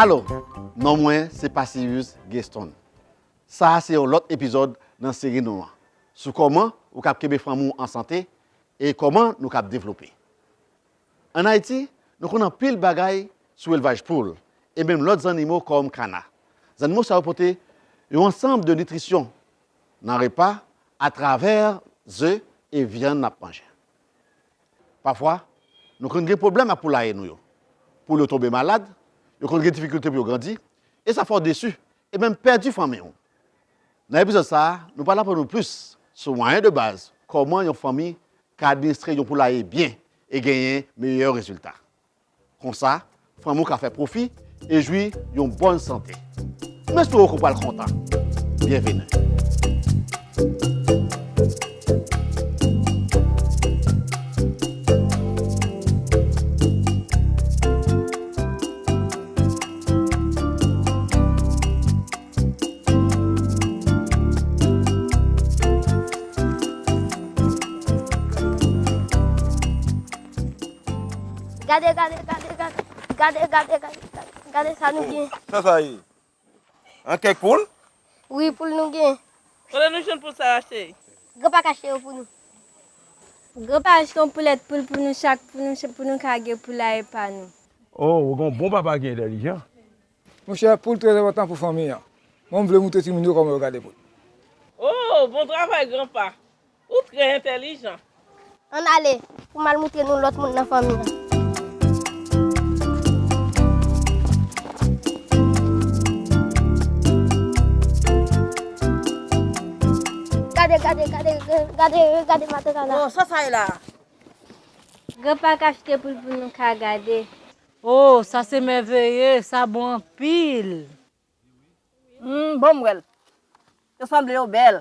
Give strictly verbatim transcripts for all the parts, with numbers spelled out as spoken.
Alo, non mwen se Passilius Gueston. Sa a se yon lòt epizòd nan seri nou an, sou kòman ou kab kenbe fanmi w an sante e kòman nou kab devlope. Ann Ayiti, nou konn anpil bagay sou elvaj poul e menm lòt zannimo kòm kana. Zannimo sa yo pote yon ansanm de nitrisyon nan repa atravè ze e vyann n ap manje. Pafwa, nou konn gen pwoblèm ak poulaye nou yo. Poul yo tonbe malad, yo konn gen difikilte pou yo grandi, e sa fè w desi, e menm pèdi fanmi w. Nan epizòd sa a, nou pral aprann ou plis sou mwayen de baz kòman yon fanmi ka administre yon poulaye byen e genyen meyè rezilta. Konsa, fanmi w ka fè pwofi e jwi yon bòn sante. M espere w pral kontan. Byenveni. Gade, gade, gade, gade. Gade, gade, gade, gade. Gade sa nou gen. Sa sa ye? An kèk poul? Wi, poul nou gen. Kote nou jwenn poul sa yo achte? Granpa k achte yo pou nou. Granpa achte yon poulèt poul pou nou chak, pou nou ch-, pou nou ka gen poulaye pa nou. Oh, ou gen yon bon papa ki entèlijan. Monchè, poul trè enpòtan pou fanmi an. Mwen, m vle moutre timoun yo kòman yo gade poul. Oh, bon travay, granpa. Ou trè entèlijan. Ann ale, pou m al moutre nou lòt moun nan fanmi an. Gade, gade, gade, gade, gade, gade maten sa la. Oh, sa sa ye la? Granpa k achte poul pou nou ka gade. Oh, sa se mèveye, sa bon anpil. Hmm, bon m wè l. Yo sanble yo bèl.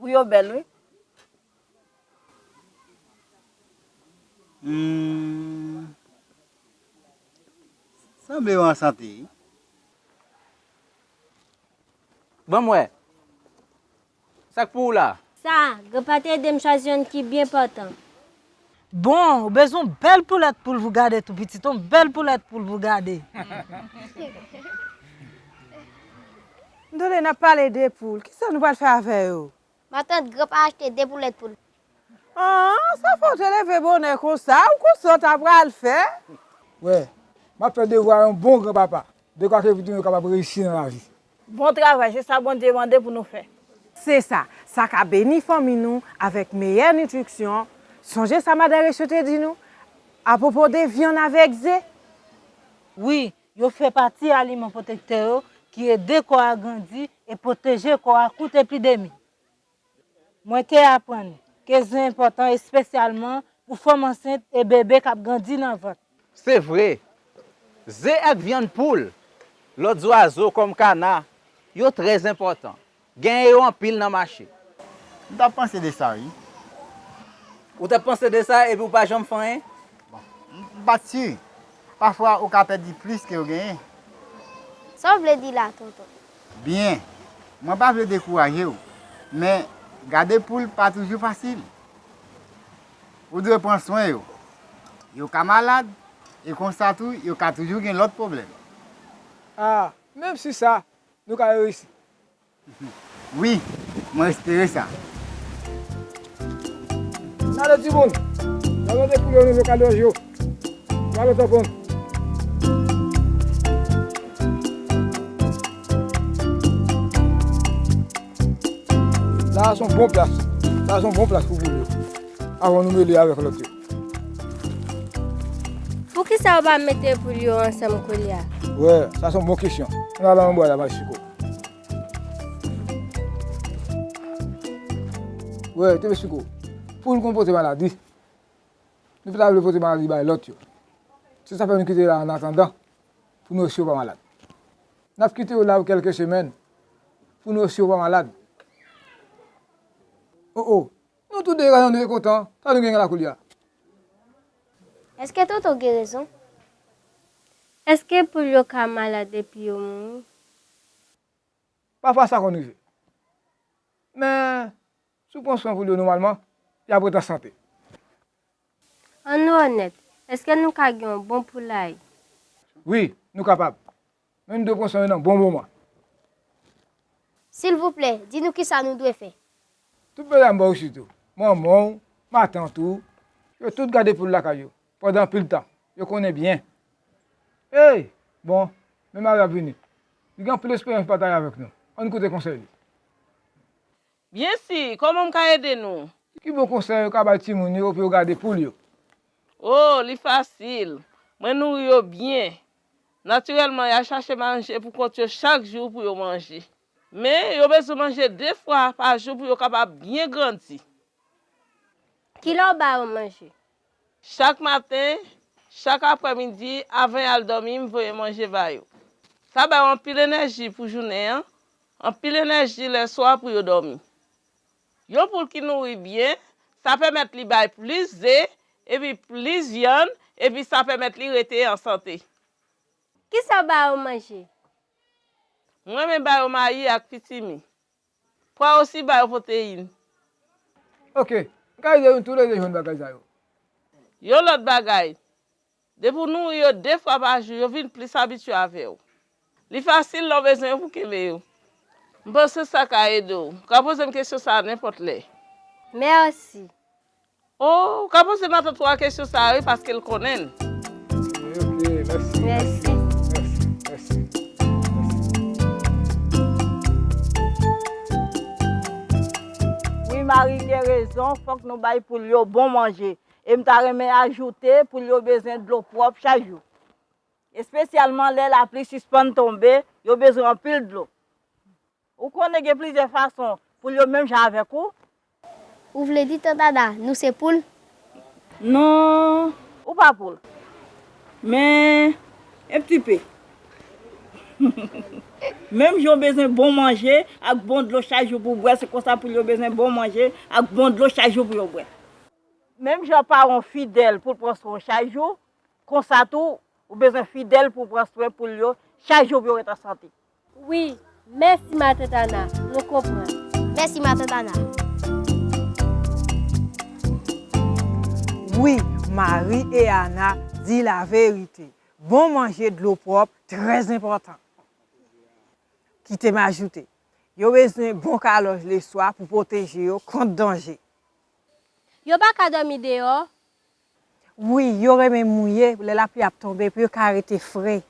Wi, yo bèl, wi. Hmm. Sanble yo an sante, wi. Ban m wè. Sa k pou ou la? Sa, granpa te ede m chwazi yonn ki byen pòtan. Bon, ou bezwen yon bèl poulèt poul pou gade tou pitit, yon bèl poulèt poul pou gade. M tande n ap pale de poul, kisa nou pral fè avè yo? Matant, granpa achte de poulèt poul. Ah, sa fè w te leve bonè konsa, ou konsa w ta pral fè? Wè, m ap fè devwa yon bon granpapa, dekwa ke pitit mwen yo kapab reyisi nan lavi. Bon travay, se sa Bondye mande pou nou fè. Se sa, sa ka beni fanmi nou avèk meyè nitriksyon. Sonje sa madan Recho te di nou apwopo de vyann avèk ze? Wi, yo fè pati aliman pwotektè yo ki ede kò a grandi e pwoteje kò a kont epidemi. Mwen te aprann ke ze enpòtan espesyalman pou fanm ansent e bebe k ap grandi nan vant. Se vre, ze ak vyann poul, lòt zwazo kòm kana, yo trè enpòtan. Genyen yo anpil nan mache. M t ap panse de sa, wi. Ou t ap panse de sa epi ou pa janm fè anyen? Bon, m, m pa t si. Pafwa, ou ka pèdi plis ke w genyen. Sa w vle di la, tonton? Byen, mwen pa vle dekouraje w, men gade poul pa toujou fasil. Ou dwe pran swen yo. Yo ka malad, e konsa tou, yo ka toujou gen lòt pwoblèm. Ah, menm si sa, nou ka reyisi. Wi, mwen espere sa. N ale timoun. N a mete poul yo nan lokal yo. N ale tonton. La a se yon bon plas. La a se yon bon plas pou poul yo. Avan nou mele avèk lòt yo. Poukisa ou pa mete poul yo ansanm koulye a? Wè, sa se yon bon kesyon. Ann al anba la, Masiko. Wè, te Masiko. Poul konn pote maladi. Nou pa ta vle pote maladi bay lòt yo. Se sa fè nou kite la annatandan pou nou resi yo pa malad. N ap kite yo la pou kèlke semèn, pou nou si yo pa malad. O, o, nou tou de rale nou te kontan, sa nou gen la koulye a? Èske Toto gen rezon? Èske poul yo ka malad epi yo mouri? Pafwa sa konn rive. Men, si w pran swen poul yo nòmalman, y ap ret an sante. Ann nou onèt, èske nou ka gen yon bon poulaye? Wi, nou kapab. Men nou dwe pran swen yo nan bon moman. Silvouplè, di nou kisa nou dwe fè. Tout bagay m ba w isit yo. Manman w, matant ou, yo tout gade poul lakay yo pandan anpil tan. Yo konnen byen. Ey! Bon, men mari ap vini. Li gen anpil esperyans pou pataje avèk nou. Ann koute konsèy li. Byensi, kòman m ka ede nou? Ki bon konsèy ou ka bay timoun yo pou yo gade poul yo? O, li fasil. Mwen nouri yo byen. Natirèlman, y a chache manje pou kont yo chak jou pou yo manje. Men, yo bezwen manje de fwa pa jou pou yo kapab byen grandi. Kilè w ba yo manje? Chak maten, chak aprèmidi, avan y al dòmi, m voye manje ba yo. Sa ba yo anpil enèji pou jounen an, anpil enèji lèswa pou yo dòmi. Yon poul ki nouri byen, sa pèmèt li bay plis ze, epi plis vyann, epi sa pèmèt li rete an sante. Kisa w ba yo manje? Mwen renmen ba yo mayi ak pitimi. Pwa osi ba yo pwoteyin. Oke, m ka ede nou toulede jwenn bagay sa yo. Yon lòt bagay, depi w nouri yo de fwa pa jou, yo vin plis abitye avè w. Li fasil lè w bezwen yo pou kenbe yo. M panse sa ka ede w. Ou ka poze m kesyon sa a nenpòt lè. Mèsi. O, ou ka poze matant ou a kesyon sa a, wi, paske l konnen l. Oke, oke, mèsi, mèsi, mèsi, mèsi, mèsi. Wi, Mari gen rezon, fòk nou bay poul yo bon manje. E m ta renmen ajoute, poul yo bezwen dlo pwòp chak jou. Espesyalman lè lapli sispann tonbe, yo bezwen anpil dlo. Ou konnen gen plizyè fason poul yo menm jan avèk ou. Ou vle di, Tant Ana, nou se poul? Non, ou pa poul. Men, en pti pe. Menm jan w bezwen bon manje ak bon dlo chak jou pou w bwè, se konsa poul yo bezwen bon manje ak bon dlo chak jou pou yo bwè. Menm jan paran w fidèl pou l pran swen w chak jou, konsa tou, ou bezwen fidèl pou w pran swen poul yo chak jou pou yo ret an sante. Wi, mèsi Matant Ana, nou konprann. Mèsi Matant Ana. Wi, Mari e Ana di laverite. Bon manje, dlo pwòp, trè enpòtan. Kite m ajoute, yo bezwen bon kalòj leswa pou pwoteje yo kont danje. Yo pa ka dòmi deyò? Wi, yo renmen mouye lè lapli ap tonbe pou yo ka rete fre.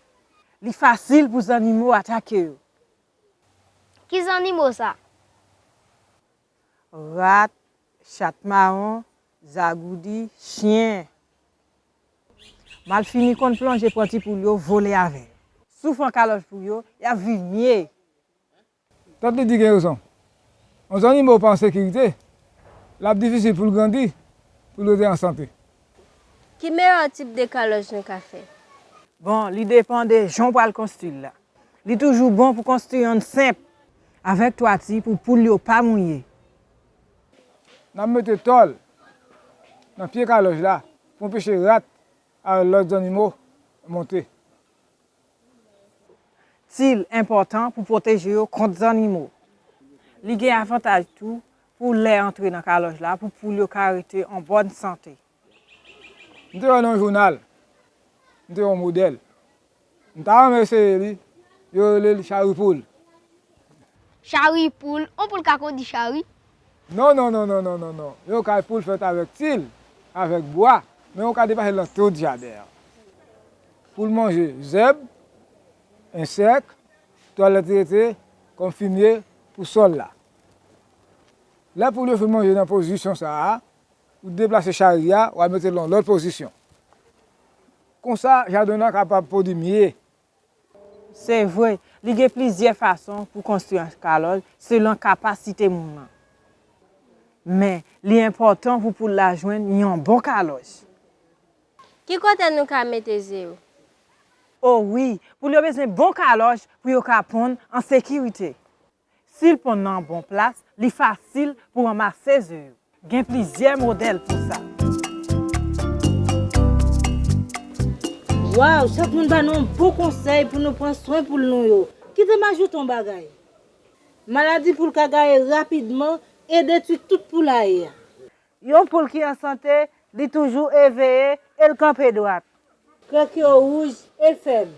Li fasil pou zannimo atake yo. Ki zannimo sa? Rat, chat mawon, zagoudi, chen. Malfini konn plonje pran ti poul yo, vole avè yo. Si w fè yon kalòj pou yo, y ap viv mye. Tant Lidi gen rezon. Yon zannimo pa an sekirite, l ap difisil pou l grandi, pou l rete an sante. Ki meyè tip de kalòj nou ka fè? Bon, li depann de jan w pral konstwi l la. Li toujou bon pou konstwi yonn senp, avèk twati pou poul yo pa mouye. N ap mete tòl nan pye kalòj la pou anpeche rat ak lòt zannimo monte. Til enpòtan pou pwoteje yo kont zannimo. Li gen avantaj tou pou lè antre nan kalòj la pou poul yo ka rete an bòn sante. M te wè nan yon jounal, m te wè yon modèl. M ta renmen eseye li, yo rele l chari poul. Chari poul, yon poul ka kondi chari? Non, non, non, non, non, non, non. Yon kay poul fèt avèk til, avèk bwa, men ou ka deplase l nan tout jaden an. Pou l manje zèb, ensèk, twal l ap rete kòm fimye pou sòl la. Lè poul yo fin manje nan pozisyon sa a, ou deplase chari a, w al mete l nan lòt pozisyon. Konsa, jaden w lan kapab pwodui mye. Se vre, li gen plizyè fason pou konstwi yon kalòj selon kapasite moun nan. Men, li enpòtan pou poul la jwenn yon bon kalòj. Ki kote nou ka mete ze yo? O wi, poul yo bezwen bon kalòch pou yo ka ponn an sekirite. Si l ponn nan bon plas, li fasil pou ranmase ze yo. Gen plizyè modèl pou sa. Waw, chak moun ba nou yon bon konsèy pou nou pran swen poul nou yo. Kite m ajoute yon bagay. Maladi poul ka gaye rapidman e detwi tout poulaye a. Yon poul ki an sante, li toujou eveye e l kanpe dwat. Krèk yo wouj e fèb.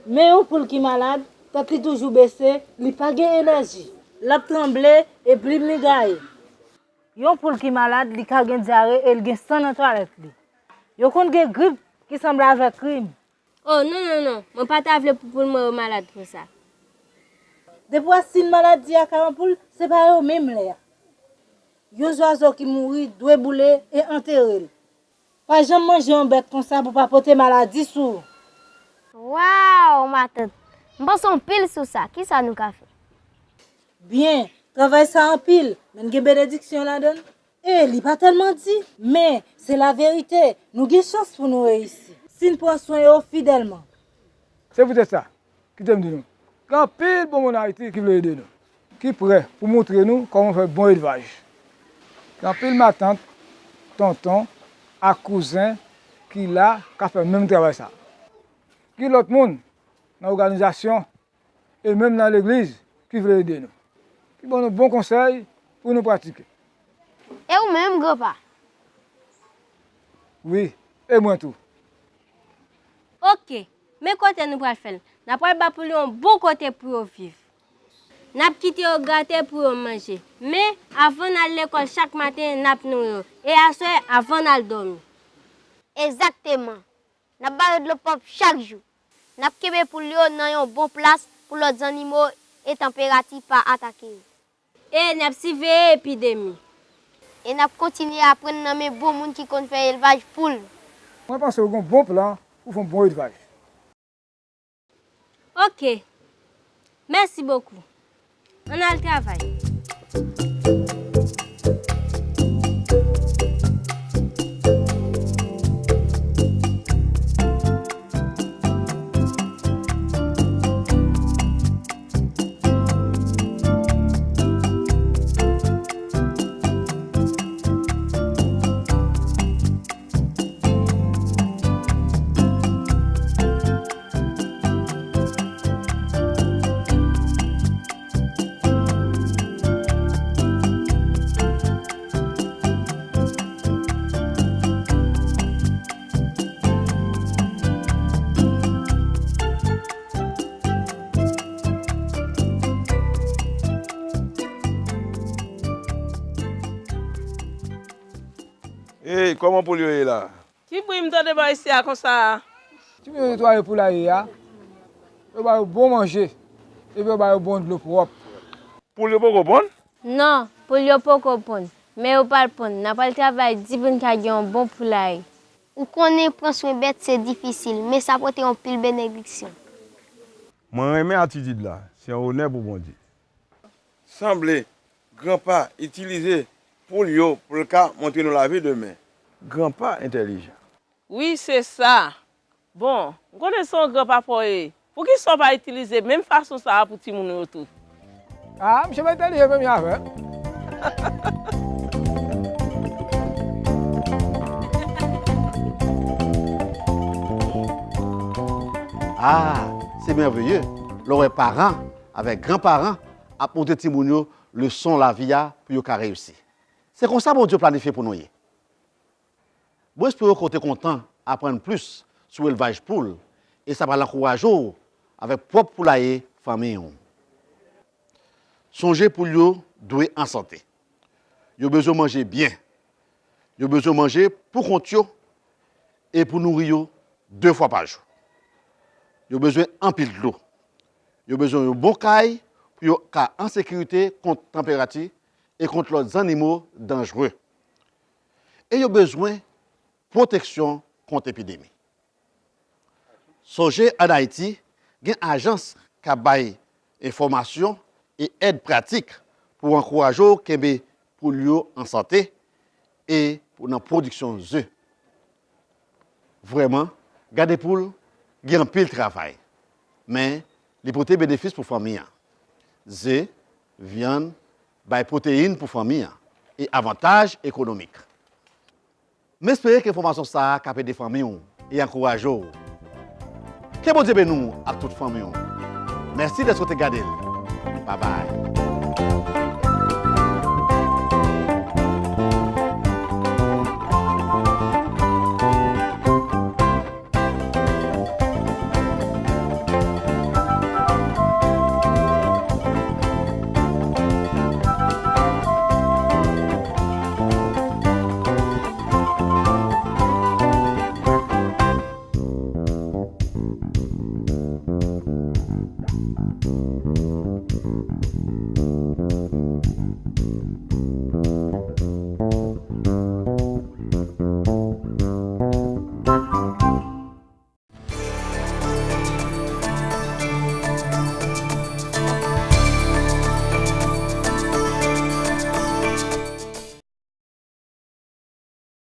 Men yon poul ki malad, tèt li toujou bese, li pa gen enèji. L ap tranble e plim li gaye. Yon poul ki malad, li ka gen dyare e l gen san nan twalèt li. Yo konn gen grip ki sanble avèk krim. Oh, non, non, non. Mwen pa ta vle pou poul mwen yo malad konsa. Depi w wè siy maladi a kay yon poul, se pa yo menm lè a. Yon zwazo ki mouri dwe boule e antere l. Pa janm manje yon bèt konsa pou pa pote maladi sou ou. Waw, matant! M panse anpil sou sa. Kisa nou ka fè? Byen, travay sa anpil, men gen benediksyon ladan l. E li pa tèlman di, men se laverite, nou gen chans pou nou reyisi. Si n pran swen yo fidèlman. Se poutèt sa, kite m di nou, gen anpil bon moun Ayiti ki vle ede nou, ki prè pou montre nou kòman fè bon elvaj. Gen anpil matant, tonton, ak kouzen ki la k ap fè menm travay sa. Gen lòt moun nan òganizasyon e menm nan legliz ki vle ede nou, ki ban nou bon konsèy pou nou pratike. E ou menm, granpa? Wi, e mwen tou. Oke, men kote nou pral fè l. N a pral ba poul yo yon bon kote pou yo viv. N ap kite yo grate pou yo manje. Men, avan n al lekòl chak maten, n ap nouri yo. E aswè, avan n al dòmi. Egzakteman. N ap ba yo dlo pwòp chak jou. N ap kenbe poul yo nan yon bon plas pou lòt zannimo e tanperati pa atake yo. E n ap siveye epidemi. E n ap kontinye aprann nan men bon moun ki konn fè elvaj poul. Mwen panse w gen yon bon plan pou fè yon bon elvaj. Oke. Mèsi bokou. Ann al travay. Ey, kòman poul yo ye la? Ki bri m tande bò isi a konsa a? Timoun yo netwaye poulaye a, yo ba yo bon manje, epi yo ba yo bon dlo pwòp. Poul yo poko ponn? Non, poul yo poko ponn, men yo pral ponn. N a pral travay di pou n ka gen yon bon poulaye. Ou konnen pran swen bèt se difisil, men sa pote anpil benediksyon. Mwen renmen atitid la, se yon onè pou Bondye. Sanble, granpa itilize poul yo pou l ka montre nou lavi demen. Granpa entèlijan. Wi, se sa. Bon, m konnen se yon granpa pa w ye. Poukisa w pa itilize menm fason sa a pou timoun ou yo tou? A, misye pa entèlijan menm jan avè m. A, se mèveye lè w wè paran avèk granparan ap montre timoun yo leson lavi a pou yo ka reyisi. Se konsa Bondye planifye pou nou ye. Mwen espere ke w te kontan aprann plis sou elvaj poul e sa pral ankouraje w avèk pwòp poulaye fanmi w. Sonje poul yo dwe an sante. Yo bezwen manje byen. Yo bezwen manje pou kont yo e pou nouri yo de fwa pa jou. Yo bezwen anpil dlo. Yo bezwen yon bon kay pou yo ka an sekirite kont tanperati e kont lòt zannimo danjre. E yo bezwen pwoteksyon kont epidemi. Sonje, ann Ayiti, gen ajans k ap bay enfòmasyon e èd pratik pou ankouraje w kenbe poul yo an sante e pou nan pwodiksyon ze. Vrèman, gade poul Gen anpil travay, men li pote benefis pou fanmi an. Ze, vyann, bay pwoteyin pou fanmi an e avantaj ekonomik. M espere ke enfòmasyon sa a k ap ede fanmi w e ankouraje w. Ke Bondye beni w ak tout fanmi w. Mèsi dèske w te gade l. Babay.